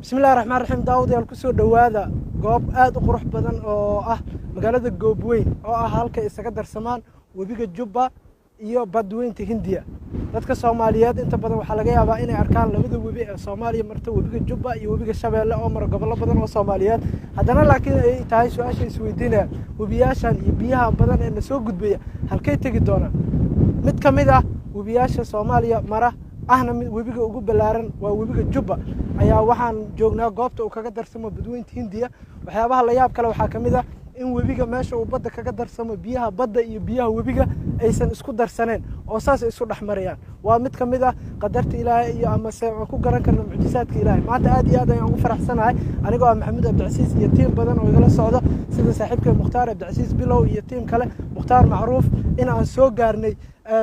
Bismillahi raxmaan raxiim. Daawadayaal, kusoo dhowaada goob aad u qurux badan oo ah magaalada Goobweyn, oo ah halkay isaga darsamaan webiga Jubba iyo badweynta Hindiya. Dadka Soomaaliyeed inta badan waxaa laga yaabaa inay arkaan labada webi ee Soomaaliya marta, webiga Jubba iyo webiga Shabeelle, oo mara gobollo badan oo Soomaaliyeed. Haddana laakiin ay tahay su-aasha isweydiinaya, webiyaashan iyo biyaha badan ee na soo gudbaya halkay tegi doonaan? Mid ka mid ah webiyaasha Soomaaliya mara, ahna mid webiga ugu ballaaran, waa webiga Jubba, ayaa waxaan joognaa goobta uu kaga darsamo badweynta Hindiya. Waxyaabaha la yaab kale waxaa ka mid ah in webiga meesha uu badda kaga darsamo, biyaha badda iyo biyaha webiga aysan isku darsaneen oo saas ay isu dhex marayaan. Waa mid ka mid ah qadarta Ilaahay iyo amase aan ku garan karno mucjisaadka Ilaahay. Maanta aad iyo aad ayaan ugu faraxsanahay, anigoo ah Maxamuud Cabdicasiis iyo tiim badan oo igala socdo, sida saaxiibkay Mukhtaar Cabdicasiis Bilow iyo tiim kale, Mukhtaar Macruuf, in aan soo gaarnay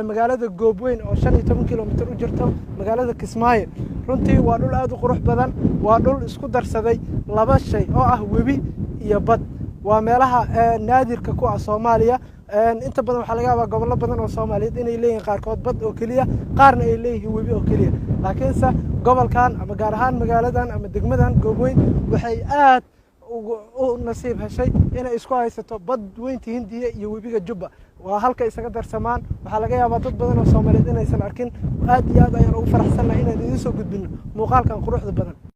magaalada Goobweyn oo 15 kilomitir u jirto magaalada Kismaayo. Runtii waa dhul aad u qurux badan, waa dhul isku darsaday laba shay oo ah webi iyo bad. Waa meelaha naadirka ku ah Soomaaliya. Inta badan waxaa laga yaabaa gobollo badan oo Soomaaliyeed inay leeyihiin qaarkood bad oo keliya, qaarna ay leeyihiin webi oo keliya, laakiinse gobolkan ama gaar ahaan magaaladan ama degmadan Goobweyn waxay aad u nasiib heshay inay isku haysato bad weynta Hindiya iyo webiga Jubba. Waa halka isaga darsamaan. Waxaa laga yaabaa dad badan oo Soomaaliyeed inaysan arkin. Aad iyo aad ayaan ugu faraxsannahay inaan idiin soo gudbino muuqaalkan quruxda badan.